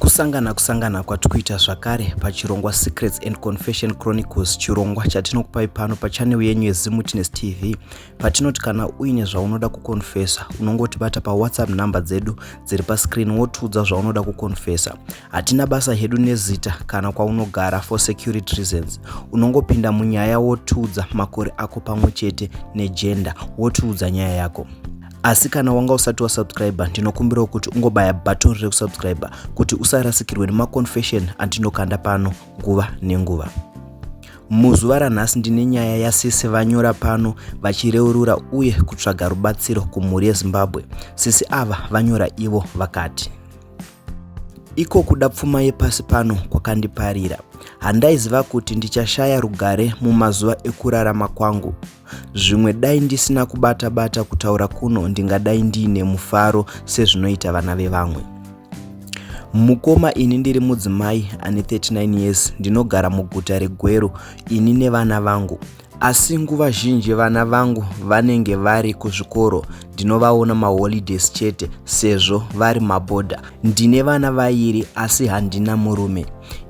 Kusangana kusangana kwatikuita zvakare pachirongwa Secrets and Confession Chronicles, chirongwa chatinokupai pano pachannel yenyu yeZimwitness TV, patinoti kana uine zvaunoda kukonfesa unongotibata paWhatsApp number dzedu dziri pascreen wotiudza zvaunoda kukonfesa. Hatina basa hedu nezita kana kwaunogara for security reasons. Unongopinda munyaya wotiudza makore ako pamwe chete negender wotiudza nyaya yako. Asi kana wanga usati wasubscribe, ndinokumbirawo kuti ungobaya button rekusubscribe kuti usarasikirwe nemaconfession andinokanda pano nguva nenguva. Muzuva ranhasi ndine nyaya yasisi vanyora pano vachireurura uye kutsvaga rubatsiro kumhuri yeZimbabwe. Sisi ava vanyora ivo vakati: Iko kuda pfuma yepasi pano kwakandiparira. Handaiziva kuti ndichashaya rugare mumazuva ekurarama kwangu. Zvimwe dai ndisina kubata bata kutaura kuno ndingadai ndiine mufaro sezvinoita vana vevamwe. Mukoma, ini ndiri mudzimai ane 39 years, ndinogara muguta reGweru ini nevana vangu. Asi nguva zhinji vana vangu vanenge vari kuzvikoro, ndinovaona maholidays chete sezvo vari mabhodha. Ndine vana vairi asi handina murume.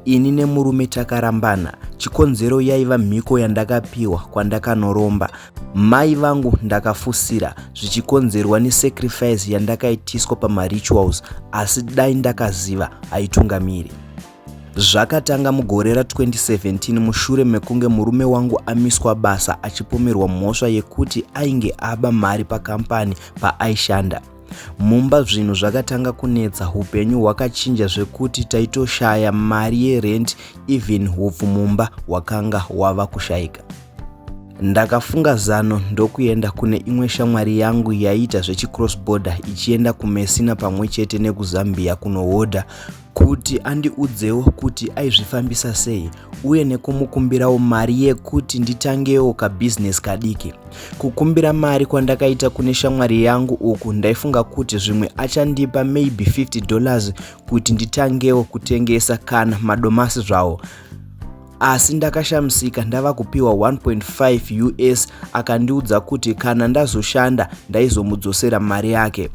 Ini nemurume takarambana. Chikonzero yaiva mhiko yandakapiwa kwandakanoromba. Mai vangu ndakafusira zvichikonzerwa nesacrifice yandakaitiswa pamarituals, asi dai ndakaziva haitungamiri. Zvakatanga mugore ra2017 mushure mekunge murume wangu amiswa basa achipomerwa mhosva yekuti ainge aba mari pakambani paaishanda. Mumba zvinhu zvakatanga kunetsa, hupenyu hwakachinja zvekuti taitoshaya mari yerent, even hupfu mumba hwakanga hwava kushaika. Ndakafunga zano ndokuenda kune imwe shamwari yangu yaiita zvechicross border ichienda kuMessina pamwe chete nekuZambia kunohodha kuti andiudzewo kuti aizvifambisa sei uye nekumukumbirawo mari yekuti nditangewo kabhizinesi kadiki. Kukumbira mari kwandakaita kune shamwari yangu uku ndaifunga kuti zvimwe achandipa maybe $50 kuti nditangewo kutengesa kana madomasi zvawo. Asi ndakashamisika ndava kupiwa 1.5 US, akandiudza kuti kana ndazoshanda ndaizomudzosera mari yake.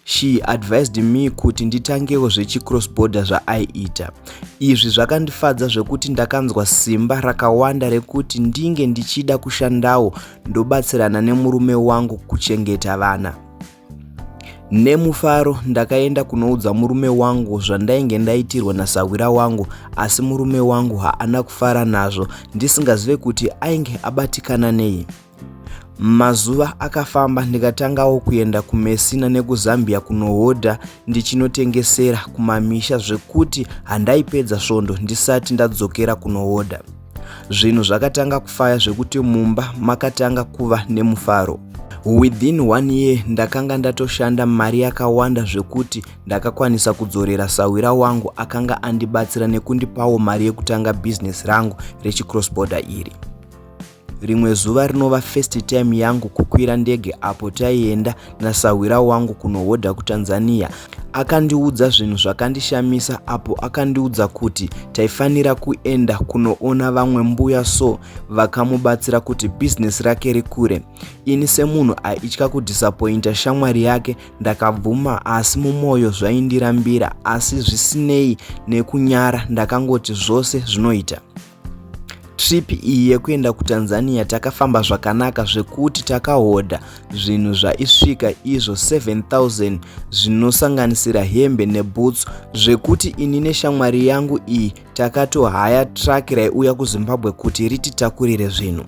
She advised me kuti nditangewo zvechicross border zvaaiita. Izvi zvakandifadza zvekuti ndakanzwa simba rakawanda rekuti ndinge ndichida kushandawo ndobatsirana nemurume wangu kuchengeta vana. Nemufaro ndakaenda kunoudza murume wangu zvandainge ndaitirwa nasahwira wangu, asi murume wangu haana kufara nazvo ndisingazive kuti ainge abatikana nei. Mazuva akafamba ndikatangawo kuenda kuMessina nekuZambia kunohodha ndichinotengesera kumamisha zvekuti handaipedza svondo ndisati ndadzokera kunohodha. Zvinhu zvakatanga kufaya zvekuti mumba makatanga kuva nemufaro. Within one year ndakanga ndatoshanda mari yakawanda zvekuti ndakakwanisa kudzorera sahwira wangu akanga andibatsira nekundipawo mari yekutanga bhizinesi rangu rechicross border iri. Rimwe zuva rinova first time yangu kukwira ndege apo taienda nasahwira wangu kunohodha kuTanzania, akandiudza zvinhu zvakandishamisa apo akandiudza kuti taifanira kuenda kunoona vamwe mbuya so vakamubatsira kuti bhizinesi rake rikure. Ini semunhu aitya kudhisapointa shamwari yake ndakabvuma, asi mumwoyo zvaindirambira, asi zvisinei nekunyara ndakangoti zvose zvinoita. Trip iyi yekuenda kuTanzania takafamba zvakanaka zvekuti takahodha zvinhu zvaisvika izvo 7000 zvinosanganisira hembe neboots, zvekuti ini neshamwari yangu iyi takatohaya truck raiuya kuZimbabwe kuti rititakurire zvinhu.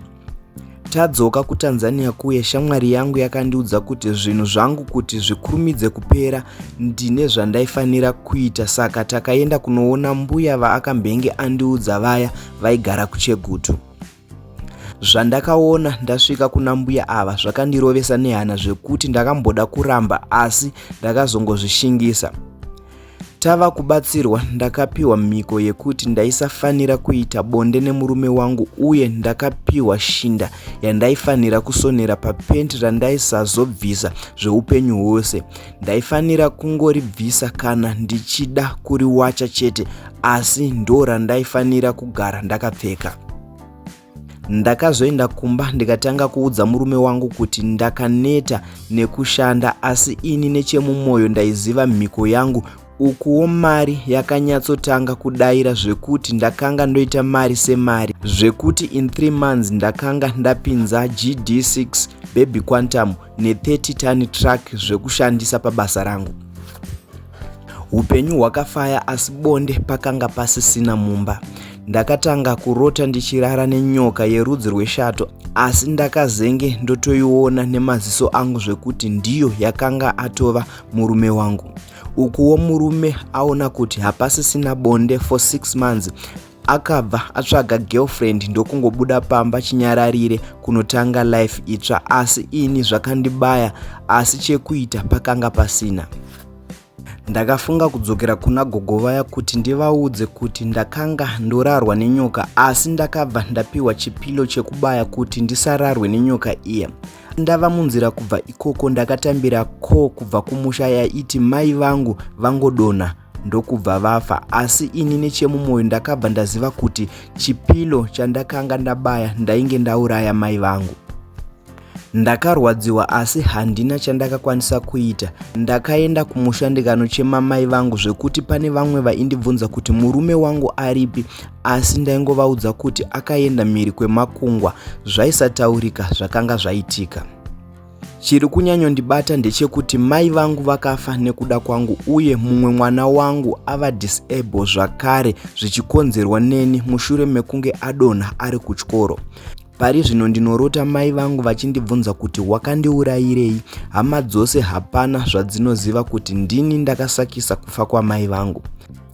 Tadzoka kuTanzania kuye, shamwari yangu yakandiudza kuti zvinhu zvangu kuti zvikurumidze kupera ndine zvandaifanira kuita, saka takaenda kunoona mbuya vaakambenge andiudza vaya vaigara kuChegutu. Zvandakaona ndasvika kuna mbuya ava zvakandirovesa nehana zvekuti ndakamboda kuramba, asi ndakazongozvishingisa. Tava kubatsirwa ndakapiwa mhiko yekuti ndaisafanira kuita bonde nemurume wangu uye ndakapiwa shinda yandaifanira kusonera papenti randaisazobvisa zveupenyu hwose. Ndaifanira kungoribvisa kana ndichida kuriwacha chete, asi ndorandaifanira kugara ndakapfeka. Ndakazoenda kumba ndikatanga kuudza murume wangu kuti ndakaneta nekushanda, asi ini nechemumwoyo ndaiziva mhiko yangu Ukuwo mari yakanyatsotanga kudaira zvekuti ndakanga ndoita mari semari, zvekuti in 3 months ndakanga ndapinza GD6 Baby Quantum ne30 ton truck zvekushandisa pabasa rangu. Hupenyu hwakafaya, asi bonde pakanga pasisina mumba. Ndakatanga kurota ndichirara nenyoka yerudzi rweshato, asi ndakazenge ndotoiona nemaziso angu zvekuti ndiyo yakanga atova murume wangu. Ukuwo murume aona kuti hapasisina bonde for 6 months, akabva atsvaga girlfriend ndokungobuda pamba chinyararire kunotanga life itsva. Asi ini zvakandibaya, asi chekuita pakanga pasina. Ndakafunga kudzokera kuna gogo vaya kuti ndivaudze kuti ndakanga ndorarwa nenyoka, asi ndakabva ndapiwa chipilo chekubaya kuti ndisararwe nenyoka iya. Ndava munzira kubva ikoko, ndakatambira call kubva kumusha yaiti mai vangu vangodonha ndokubva vafa. Asi ini nechemumwoyo ndakabva ndaziva kuti chipilo chandakanga ndabaya ndainge ndauraya mai vangu. Ndakarwadziwa, asi handina chandakakwanisa kuita. Ndakaenda kumusha ndikanochema mai vangu, zvekuti pane vamwe vaindibvunza kuti murume wangu aripi, asi ndaingovaudza kuti akaenda mhiri kwemakungwa. Zvaisataurika zvakanga zvaitika. Chiri kunyanyondibata ndechekuti mai vangu vakafa nekuda kwangu, uye mumwe mwana wangu ava disable zvakare zvichikonzerwa neni mushure mekunge adonha ari kuchikoro. Pari zvino ndinorota mai vangu vachindibvunza kuti wakandiurayirei. Hama dzose hapana zvadzinoziva kuti ndini ndakasakisa kufa kwamai vangu.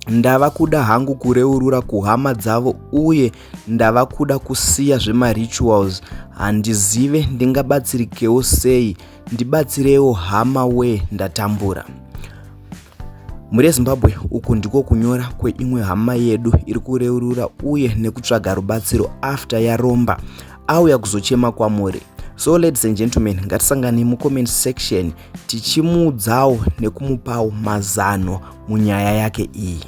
Ndava kuda hangu kureurura kuhama dzavo uye ndava kuda kusiya zvemarituals. Handizive ndingabatsirikewo sei. Ndibatsirewo hama wee, ndatambura. Mhuri yeZimbabwe, uku ndiko kunyora kweimwe hama yedu iri kureurura uye nekutsvaga rubatsiro after yaromba, auya kuzochema kwamuri. So ladies and gentlemen, ngatisangane mucomment section tichimuudzawo nekumupawo mazano munyaya yake iyi.